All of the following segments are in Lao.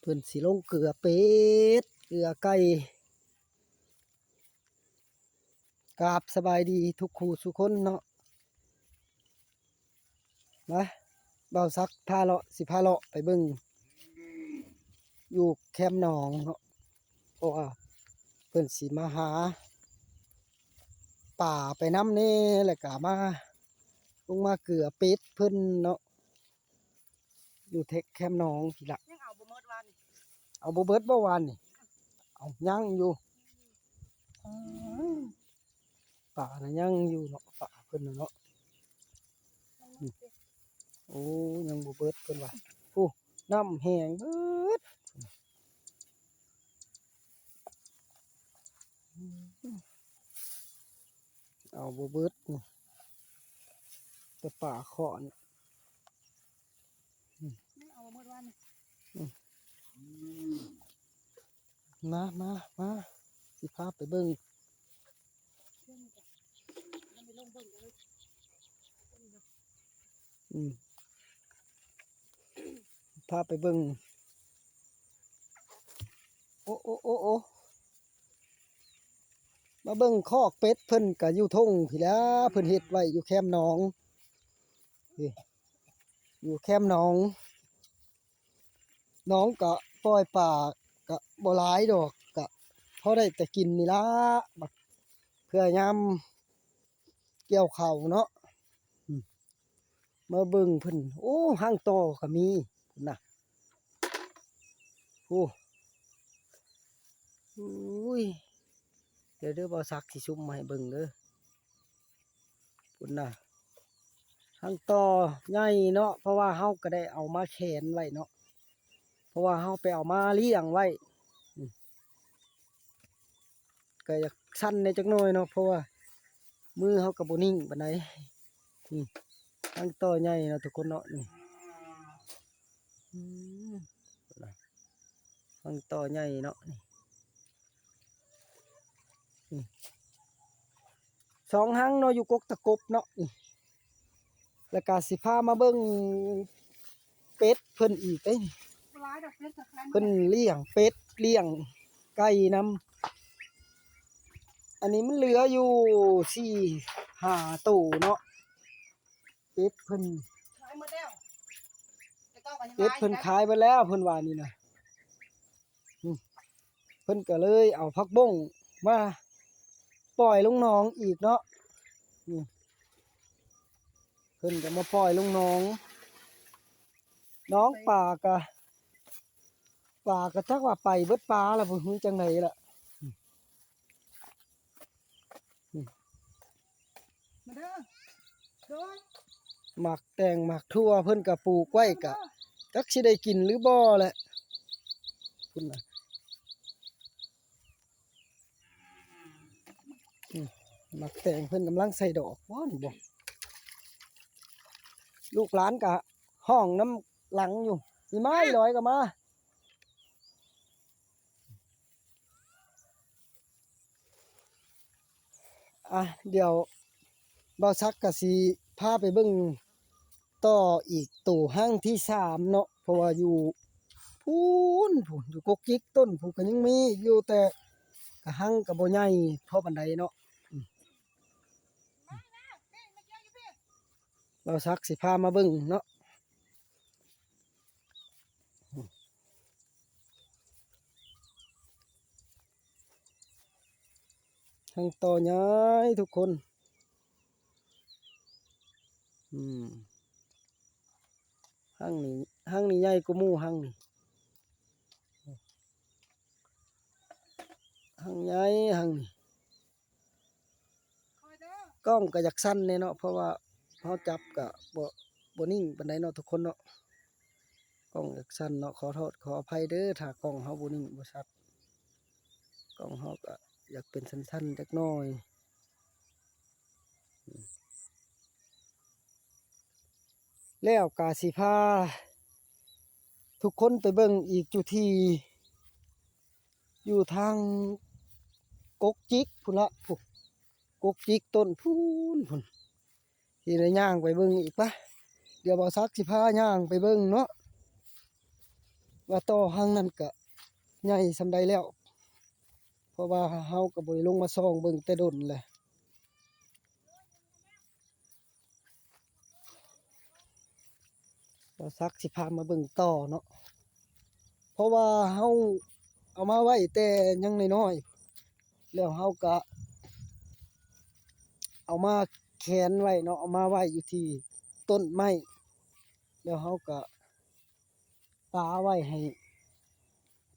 ເພິ່ນຊິລົງເກືອເປັດ ເກືອໄກ່. ກາບສະບາຍດີທຸກຄູ່ສູ່ຄົນເນາະ. ມາ ບ່າວສັກພາເລາະ ຊິພາເລາະໄປເບິ່ງຢູ່ແຄມໜອງເນາະ ເພາະວ່າເພິ່ນຊິມາຫາປາໄປນຳແດ່ ແລ້ວກະມາ ລົງມາເກືອເປັດເພິ່ນເນາະ ຢູ່ແຖກແຄມໜອງພີ້ລະ. ຍັງເອົາບໍ່ໝົດວານນີ້ ເອົາບໍ່ເບິດບໍ່ວານນີ້? ເອົາ ຍັງຢູ່ ປານະຍັງຢູ່ເນາະ ປາເພິ່ນນະເນາະ. ໂອ້ ຍັງບໍ່ເບິດເພິ່ນວ່າ. ໂອ້ ນ້ຳແຫ້ງເບິດ ເອົາບໍ່ເບິດນີ້ ແຕ່ປາເຄາະນີ້. ອືມ ເອົາບໍ່ໝົດວານນີ້. ອືມ ມາ ມາ ມາ ຊິພາໄປເບິ່ງ. ອືມ ພາໄປເບິ່ງ. ໂອ້ ໂອ້ ໂອ້ ໂອ້ ມາເບິ່ງຄອກເປັດເພິ່ນກະຢູ່ທົ່ງພີ້ແຫຼະ ເພິ່ນເຮັດໄວ້ຢູ່ແຄມໜອງ ນີ້ ຢູ່ແຄມໜອງ. ໜອງກະປ່ອຍປາກະບໍ່ຫຼາຍດອກ ກະພໍໄດ້ແຕ່ກິນນີ້ລະ ບັດເພື່ອຍາມກ່ຽວເຂົ້າເນາະ. ອືມ ມາເບິ່ງເພິ່ນ ໂອ້ ຮັງຕໍ່ກະມີພຸ້ນນະ. ໂອ້ ໂອ້ຍ ດຽວເດີ ບ່າວສັກຊິຊູມມາໃຫ້ເບິ່ງເດີ. ພຸ້ນນະ ຮັງຕໍ່ໃຫຍ່ເນາະ ເພາະວ່າເຮົາກະໄດ້ເອົາມາແຂນໄວ້ເນາະ ເພາະວ່າເຮົາໄປເອົາມາລ້ຽງໄວ້. ອືມ ກະຢາກສັ່ນແດ່ຈັກໜ້ອຍເນາະ ເພາະວ່າມືເຮົາກະບໍ່ນິ່ງປານໃດ. ນີ້ ຮັງຕໍ່ໃຫຍ່ເນາະທຸກຄົນເນາະ ນີ້. ອືມ ຮັງຕໍ່ໃຫຍ່ເນາະ ນີ້ ນີ້ ສອງຮັງເນາະ ຢູ່ກົກຕະກົບເນາະ ນີ້. ແລ້ວກະຊິພາມາເບິ່ງເປັດເພິ່ນອີກເດ້ ເພິ່ນລ້ຽງເປັດລ້ຽງໄກ່ນຳ. ອັນນີ້ມັນເຫຼືອຢູ່ສີ່ຫ້າໂຕເນາະ ເປັດເພິ່ນ ຂາຍໝົດແລ້ວ ແຕ່ເກົ່າກໍຍັງ ເປັດເພິ່ນ ຫຼາຍຢູ່ນະ ຂາຍເບິດແລ້ວເພິ່ນວ່ານີ້ນະ. ອືມ ເພິ່ນກໍເລີຍເອົາຜັກບົ້ງມາປ່ອຍລົງໜອງອີກເນາະ. ນີ້ ເພິ່ນກໍມາປ່ອຍລົງໜອງ ໜອງປາກະ ປາກະຈັກວ່າໄປເບິດປາລະບໍ່ຮູ້ຈັ່ງໃດລະ. ອືມ ມາເດີ ໂດຍ ໝາກແຕງໝາກຖົ່ວເພິ່ນກະປູກໄວ້ ກະຈັກຊິໄດ້ກິນຫຼືບໍ່ແຫຼະ ພຸ້ນນະ. ອືມ ໝາກແຕງເພິ່ນກຳລັງໃສ່ດອກບໍ່ນີ້ບໍ່ ລູກຫຼານກະຮ້ອງນຳຫຼັງຢູ່. ອີ່ມາ ອີ່ດອຍກໍມາ. ອ່ະ ດຽວບ່າວສັກກະຊິພາໄປເບິ່ງຕໍ່ອີກໂຕຮັງທີສາມເນາະ ເພາະວ່າຢູ່ພຸ້ນ ພຸ້ນ ຢູ່ກົກຈິກຕົ້ນພຸ້ນກະຍັງມີຢູ່ ແຕ່ກະຮັງກະບໍ່ໃຫຍ່ພໍປານໃດເນາະ. ອືມ ບ່າວສັກຊິພາມາເບິ່ງເນາະ. ຮັງຕໍ່ໃຫຍ່ທຸກຄົນ. ອືມ ຮັງນີ້ ຮັງນີ້ໃຫຍ່ກວ່າໝູ່ຮັງນີ້. ຮັງໃຫຍ່ ຮັງນີ້. ກ້ອງກໍຢາກສັ່ນແດ່ເນາະ ເພາະວ່າເຮົາຈັບກໍບໍ່ ບໍ່ນິ່ງປານໃດເນາະທຸກຄົນເນາະ. ກ້ອງຢາກສັ່ນເນາະ ຂໍໂທດຂໍອະໄພເດີ ຖ້າກ້ອງເຮົາບໍ່ນິ່ງບໍ່ຊັດ. ກ້ອງເຮົາກໍຢາກເປັນສັ່ນໆຈັກໜ້ອຍ. ແລ້ວກະຊິພາທຸກຄົນໄປເບິ່ງອີກຢູ່ທີ່ ຢູ່ທາງກົກຈິກພຸ້ນລະ ຜູ້ ກົກຈິກຕົ້ນພຸ້ນ ພຸ້ນ ຊິໄດ້ຍ່າງໄປເບິ່ງອີກປະ. ດຽວບ່າວສັກຊິພາຍ່າງໄປເບິ່ງເນາະ. ວ່າຕໍ່ຮັງນັ້ນກະໃຫຍ່ສ່ຳໃດແລ້ວ ເພາະວ່າເຮົາກະບໍ່ໄດ້ລົງມາສ່ອງເບິ່ງແຕ່ດົນແລ້ວ. ບ່າວສັກຊິພາມາເບິ່ງຕໍ່ເນາະ ເພາະວ່າເຮົາເອົາມາໄວ້ແຕ່ຍັງນ້ອຍໆ ແລ້ວເຮົາກະເອົາມາແຂນໄວ້ເນາະ ເອົາມາໄວ້ຢູ່ທີ່ຕົ້ນໄມ້ ແລ້ວເຮົາກະປາໄວ້ໃຫ້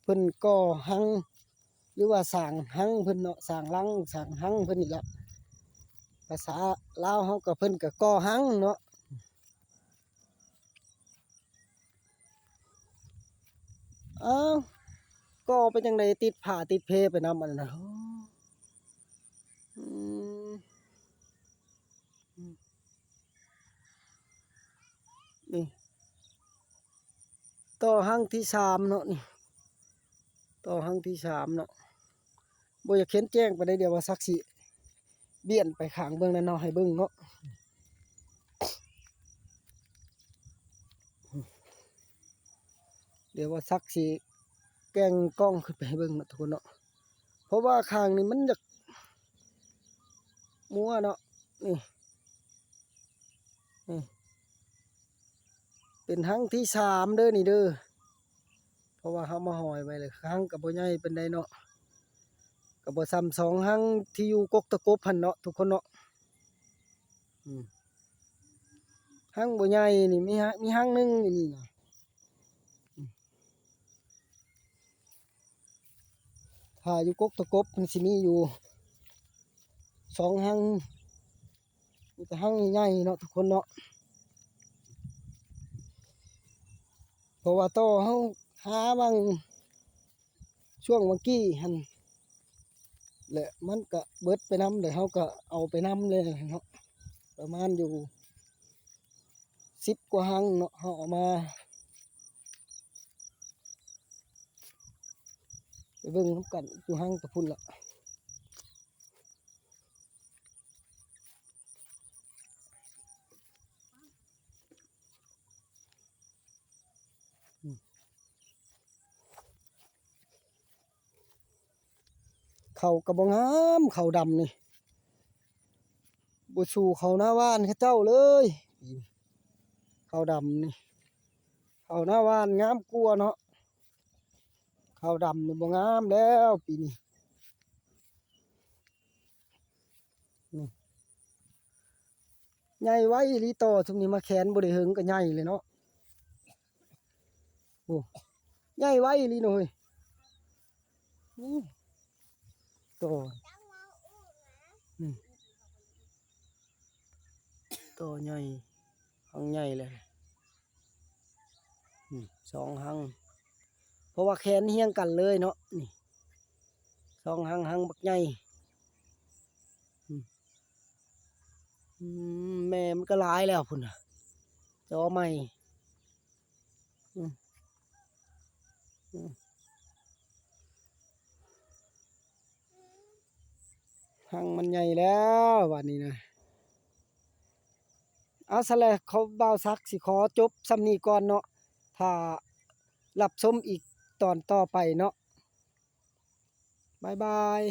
ເພິ່ນກໍ່ຮັງ ຫຼືວ່າສ້າງຮັງເພິ່ນເນາະ ສ້າງລັງ ສ້າງຮັງເພິ່ນນີ້ລະ ພາສາລາວເຮົາກະ ເພິ່ນກະກໍ່ຮັງເນາະ. ອ້າວ ກໍ່ໄປຈັ່ງໃດ ຕິດຜ້າຕິດເພໄປນຳອັນນັ້ນນະ. ອືມ ນີ້ ຕໍ່ຮັງທີສາມເນາະ ນີ້ ຕໍ່ຮັງທີສາມເນາະ. ບໍ່ຢາກເຫັນແຈ້ງປານໃດ ດຽວວ່າສັກຊິບ້ຽນໄປຂ້າງເບື້ອງນັ້ນເນາະ ໃຫ້ເບິ່ງເນາະ. ດຽວວ່າສັກຊິແກ່ງກ້ອງຂຶ້ນໄປໃຫ້ເບິ່ງເນາະທຸກຄົນເນາະ ເພາະວ່າຂ້າງນີ້ມັນຢາກມົວເນາະ ນີ້. ນີ້ ເປັນຮັງທີສາມເດີນີ້ເດີ ເພາະວ່າເຮົາມາຫ້ອຍໄວ້ແລ້ວ ຮັງກະບໍ່ໃຫຍ່ປານໃດເນາະ ກະບໍ່ສ່ຳສອງຮັງທີ່ຢູ່ກົກຕະກົບຫັ້ນເນາະທຸກຄົນເນາະ. ອືມ ຮັງບໍ່ໃຫຍ່ນີ້ ມີຮັງ ມີຮັງໜຶ່ງຢູ່ນີ້ນະ. ຖ້າຢູ່ກົກຕະກົບມັນຊິມີຢູ່ສອງຮັງ ມີແຕ່ຮັງໃຫຍ່ໆເນາະທຸກຄົນເນາະ ເພາະວ່າຕໍ່ເຮົາຫາຫວ່າງຊ່ວງຫວ່າງກີ້ຫັ້ນແຫຼະ ມັນກະເບິດໄປນຳ ແລ້ວເຮົາກະເອົາໄປນຳແລ້ວເນາະ ປະມານຢູ່ ສິບກວ່າຮັງເນາະ ເຮົາເອົາມາ ໄປເບິ່ງນຳກັນ ຢູ່ຮັງຕະພຸ້ນລະ. ເຂົ້າກະບໍ່ງາມ ເຂົ້າດຳນີ້ ບໍ່ສູ້ເຂົ້ານາຫວ່ານເຂົາເຈົ້າເລີຍ. ເຂົ້າດຳນີ້ ເຂົ້ານາຫວ່ານງາມກວ່າເນາະ ເຂົ້າດຳນີ້ບໍ່ງາມແລ້ວປີນີ້. ນີ້ ໃຫຍ່ໄວອີ່ຫຼີ ຕໍ່ຊຸມນີ້ມາແຂນບໍ່ໄດ້ເຫິງກະໃຫຍ່ເລີຍເນາະ. ໂອ້ ໃຫຍ່ໄວອີ່ຫຼີເນາະເຮີ້ຍ. ນີ້ ຕໍ່ ນີ້ ຕໍ່ໃຫຍ່ ຮັງໃຫຍ່ເລີຍ. ນີ້ ສອງຮັງ ເພາະວ່າແຂນຮຽງກັນເລີຍເນາະ ນີ້ ສອງຮັງ ຮັງບັກໃຫຍ່. ອືມ ອືມ ແມ່ມັນກະຫຼາຍແລ້ວພຸ້ນນະ ຕໍ່ໃໝ່. ອືມ ອືມ ຮັງມັນໃຫຍ່ແລ້ວບາດນີ້ນະ. ເອົາ ຊັ້ນແຫຼະ ຂໍ ບ່າວສັກຊິຂໍຈົບສ່ຳນີ້ກ່ອນເນາະ ຖ້າຮັບຊົມອີກຕອນຕໍ່ໄປເນາະ. ບາຍບາຍ.